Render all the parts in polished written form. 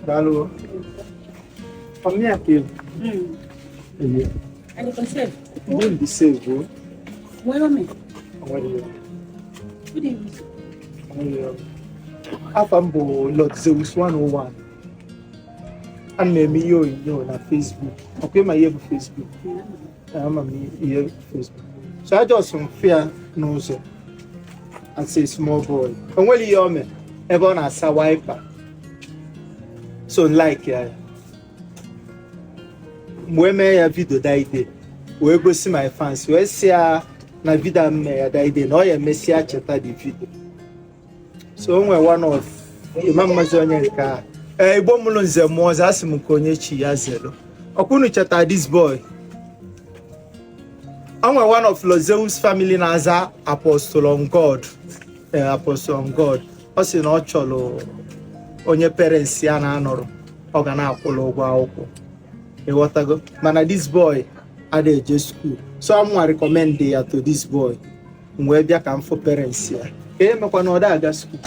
Daalụ. Ọmịa ka ebu. Ee. Ndị Mbaise bụ onwere ya. Onwere ya. Afa m bụ Lord Zeus 101. Ana m eme ihe onyonyo na Facebook. Ọkwa ịma ihe bụ Facebook? Ama m ihe Facebook. So I just m fụ ya n'ụzọ as a small boy. O nwere ihe o mee ebe ọ na-asa wiper. So m like ya. Wee mee ya video that day, wee gosi my fans, wee sị ya na video m mee ya that day na ọ ya emesịa cheta the video. So o nwere one of ịma mmazi onye nke a. Ee, Igbo mụrụ nze mụọ ọzọ, asị m nke onye chi ya zelu. Ọkwa unu cheta this boy? O nwere one of Lord Zeus family na-aza Apostle on God. Ee, Apostle on God. Ọ sị na ọ chọrọ onye parents ya na-anọrọ ọ ga na-akwụrụ ụgwọ akwụkwọ, ịghọtago? Mana this boy adịghị eje school, so amụnwa recommend ya to this boy. M wee bịa ka m fụ parents ya ka emekwa na ọ da aga school.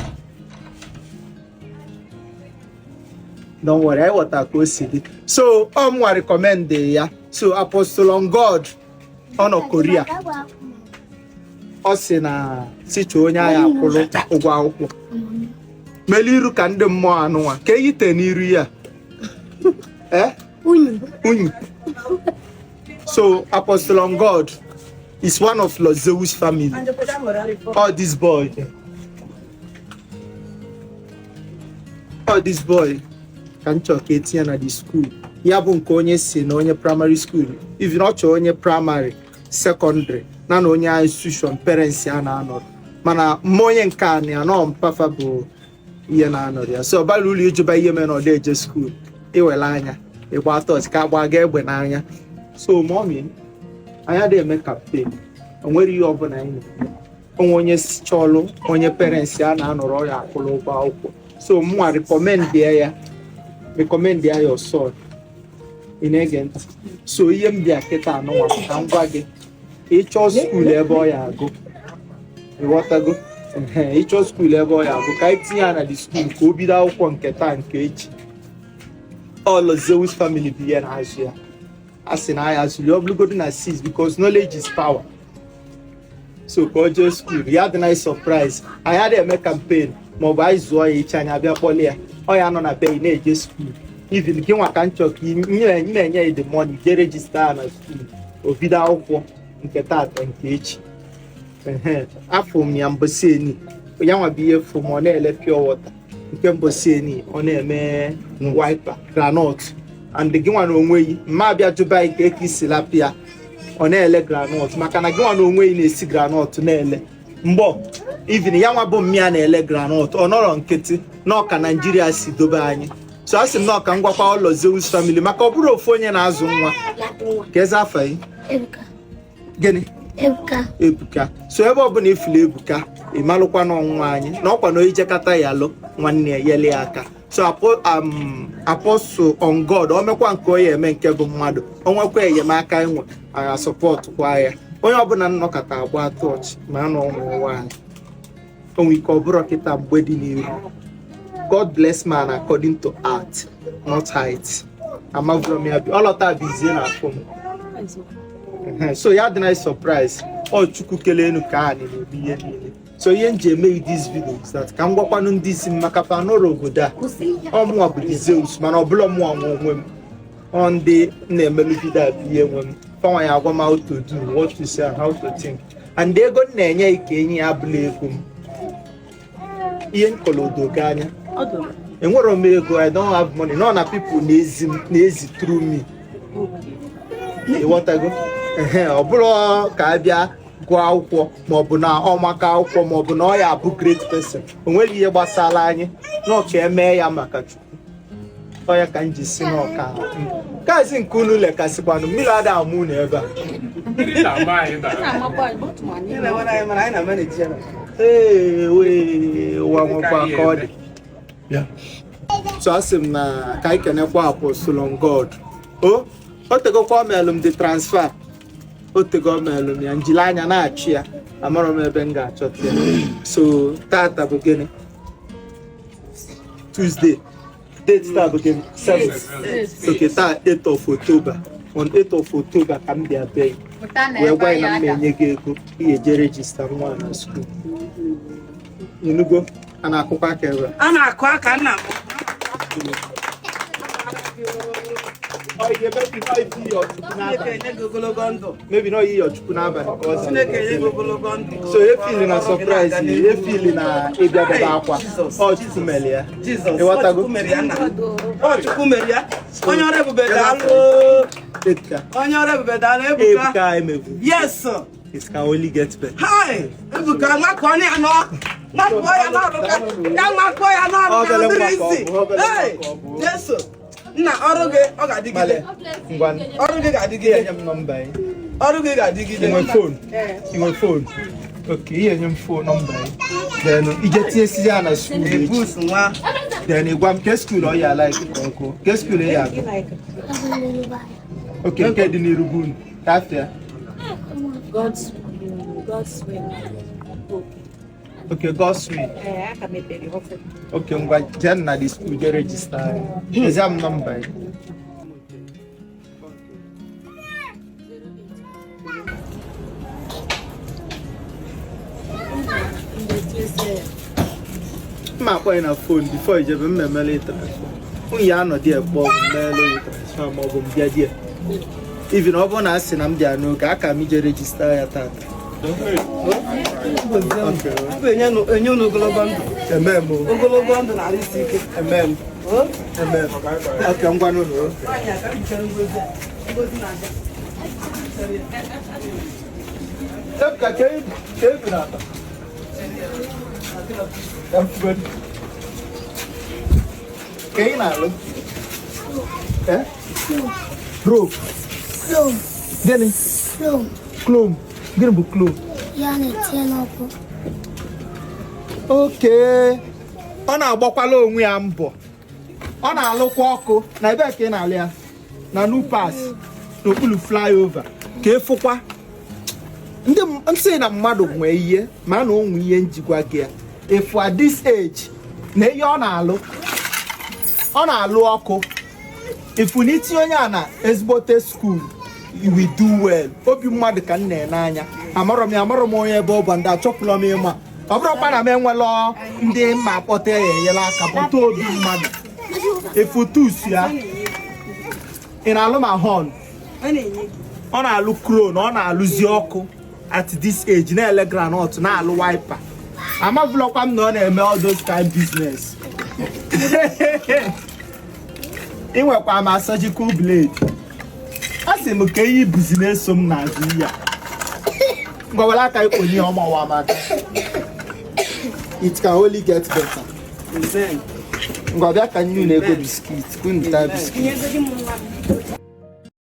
Don't worry, anyị ghọta ka o si dị. So ọ mụnwa recommend ya. So Apostle on God, ọ nọ Korea. Ọ sị na si chọọ onye agha akwụrụ ụgwọ akwụkwọ. Melu iru ka ndị mmụọ anụnwa ka eyite n'iru ya, eh? Unyi. Unyi. So Apostle on God is one of Lord Zeus family. All this boy, all this boy ka m chọrọ ka etinye na the school ya bụ nke onye si na onye primary school, even ọ chọrọ onye primary, secondary na onye institution parents ya na-anọrọ. Mana mma onye nke a na anọ mpafa bụ ihe na-anọrọ ya. So ọ bara uru ịjụba ihe mere na ọ dị eje school. Iwere anya ịgba tọch ka agba ga egbe n'anya. So mommy, anyị adịghị eme campaign. O nwere ihe ọbụla anyị na-eme. Onwe onye chọlụ onye parents ya na-anọrọ ya akwụrụ ụgwọ akwụkwọ. So mụnwa recommend ya, recommend ya your son. Ị na-ege ntị? So ihe m bịa kịta anụnwa ka m gwa gị, ịchọọ school ebe ọ ya agụ, ịghọtago? Ehe, ịchọọ school ebe ọ ya agụ, ka anyị tinye ya na the school ka o bido akwụkwọ nke taa nke echi. All Zeus family bụ ihe na-azụ ya. A sị na ya azụli ọ bụrụgodu na 6, because knowledge is power. So ka ọ jee school ya dị na surprise. Anyị adịghị eme campaign maọbụ anyị zụọ ya iche anyị abịa kpọli ya. Ọ ya nọ na be na-eje school. Even gị nwa ka m chọọ ka ị na-enye ya the money, jee register ya na school, o bido akwụkwọ nke tata nke echi. Ehe, afọ m ya mbọsị eni ya nwa bụ ihe fụ ma ọ na-ele pure water. Nke mbọsị eni ọ na-eme wiper groundnut. And gị nwa na onwe yi mma abịa jụba ya ka isi lapụ ya ọ na-ele groundnut, maka na gị nwa na onwe yi na-esi groundnut na-ele mgbọ. Even ya nwa bụ mmịa na-ele groundnut, ọ nọrọ nkịtị n'ọka Naijiria si dobe anyị. So a sị m na ọka ngwakwa ụlọ Zeus family, maka ọ bụrụ ofu onye na-azụ nwa ka eze afa yi. Ebuka. Gịnị? Ebuka. Ebuka. So ebe ọbụla ifulu Ebuka, ị malụkwa n'ọnwa anyị na ọkwa na ijekata ya alụ nwanne ya yele ya aka. So Apostle on God, o mekwa nke onye eme nke bụ mmadụ, o nwekwa enyemaka enwe agha support kwa ya. Onye ọbụla nnọkọta agba tọọchị ma a na ọnwụ nwaanyị o nwere ike ọ bụrụ kịta mgbe dị n'iru. God bless man according to art, not height. Amavụrụ m ya bi ọlọta bizie na afọ m. Ehe, so ya dị na surprise. Ọ Chukwu kelee enu ka a na-eme ihe niile. So ihe m ji eme this video is that ka m gwakwanụ ndị isi m maka fa nọrọ obodo a. Ọ mụnwa bụ the Zeus, mana ọ bụla mụnwa nwe onwe m. Ọ ndị m na-emelu video a bụ ihe nwe m. Fanwa ya agwa m how to do, what to say and how to think. And ego m na-enye ya ka enyi ya abụla ego m. Ihe m kọrọ odo gị anya? Enwero m ego. I don't have money. Nọ na people na-ezi m, na-ezi through me, ịghọtago? Ehe, ọ bụrụ ka a bịa gụọ akwụkwọ maọbụ na ọ maka akwụkwọ maọbụ na ọ ya abụ great person, o nwere ihe gbasara anyị na ka emee ya maka Chukwu. Ọ ya ka m ji si n'ọka kazi nke unu lekasịkwanụ mmiri ada amụ unu ebe a. Mmiri na-ama anyị na Ee, wee ụwa nwekwa ka ọ dị. So asị m na ka anyị kenekwa Apostle on God. O o tegokwa o melụ m the transfer. O tego o melụ m ya, njili anya na-achọ ya, amarọ m ebe m ga-achọta ya. So tata bụ gịnị? Tuesday. Date taa bụ gịnị? 7. Okay, taa 8 of October. On 8 of October ka m bịa be gị wee gwa gị na m enye gị ego ị ga-eje register nwa na school. Ịnụgo? A na-akụkwa aka ebe a. A na-akụ aka nna m. Ọ ihe maybe na iyi Chukwu Chineke n'abalị. enye gị ogologo ndụ. Maybe na iyi Chukwu n'abalị ka ọ sị. Chineke enye gị ogologo ndụ. So efili na surprise, efili na ịbịa bebe akwa. Ọ Chukwu mere ya. Jizọs, Ịghọtago? ọ Chukwu mere ya nna. Ọ Chukwu mere ya. Onye ọrụ ebube daalụ. Ebuka. Onye ọrụ ebube daalụ Ebuka. Ebuka emebu. Yes. It can only get better. Hi. Ebuka makụọ ya nọ. Makụọ ya n'ọrụ ka. Ya makụọ ya n'ọrụ ka Obele ọ dịrị nwa ka ọ isi. bụ, obele nwa Hey, ka ọ bụ. Jesu. Nna ọrụ gị ọ ga-adịgide. Ngwa Ọrụ gị ga-adịgide. enye m nọmba ya. Ọrụ gị ga-adịgide. Ị nwe phone? Ị nwe phone? Okay, ihe enye m phone nọmba ya. Then ije tinye ya na school echi. Ebus nwa. Then ị gwa m ke school ọ ya like ka ọ gụọ. Ke school ị ya agụ? Okay, nke dị n'iru bụ unu. Ka afịa. God's God's will. Okay, God's will. Ee, aka mepere ọfụ. Okay, ngwa jee na the school jee register ya. Ezi m nọmba ya. Mma akpọ ya na phone before ijebe m emele transfer. Nwunye ya anọ dị ekpọ m meelu ya transfer ma ọ bụ m bịa di ya. Even ọ bụrụ na a sị na m bịa n'oge, aka m ije register ya tata. Okay. Ọ enye enye unu ogologo ndụ. Amen o. Ogologo ndụ na arụ isi ike. Amen. O? Amen. Okay, ngwa n'ụlọ. Nwaanyị a ka m chere ngozi a. Ngozi na-abịa. Ebuka, ka ebu na-ata. Ka m fugo. Ka ị na-alụ? Eh? Rope. Clone. Gịnị? Clone. Clone. Gịnị bụ clone? Ya na-etinye n'ọkụ. Okay. Ọ na-agbakwala onwe ya mbọ. Ọ na-alụkwa ọkụ na ebe ka ị na-alụ ya na New Pass n'okpuru flyover ka ịfụkwa ndị nsị na mmadụ nwee ihe ma na onwe ihe njikwa gị ya. If at this age na ihe ọ na-alụ, ọ na-alụ ọkụ, ifu na itinye onye a na ezigbote school, you will do well. Obi mmadụ ka m na-ene anya. Amarọ m ya, amarọ m onye ebe ọ bụ, ndị achọpụla m ịma. Ọ bụrụkwa na m enwela ndị mma akpọta ya enyela aka bọta obi mmadụ. Efu tus ya, ị na-alụ ma horn, ọ na-alụ crone, ọ na-alụzi ọkụ at this age, na-ele groundnut, na-alụ wiper. Amavụlọkwa m na ọ na-eme all those kind business. Ị nwekwa ma surgical blade. A sị m ka ihe ibuzi na-eso m n'azụ ya. Ngwawere aka ikponye ọmawa maka it can only get better. Amen. Ngwa bịa ka nye unu ego biscuit, unu taa biscuit.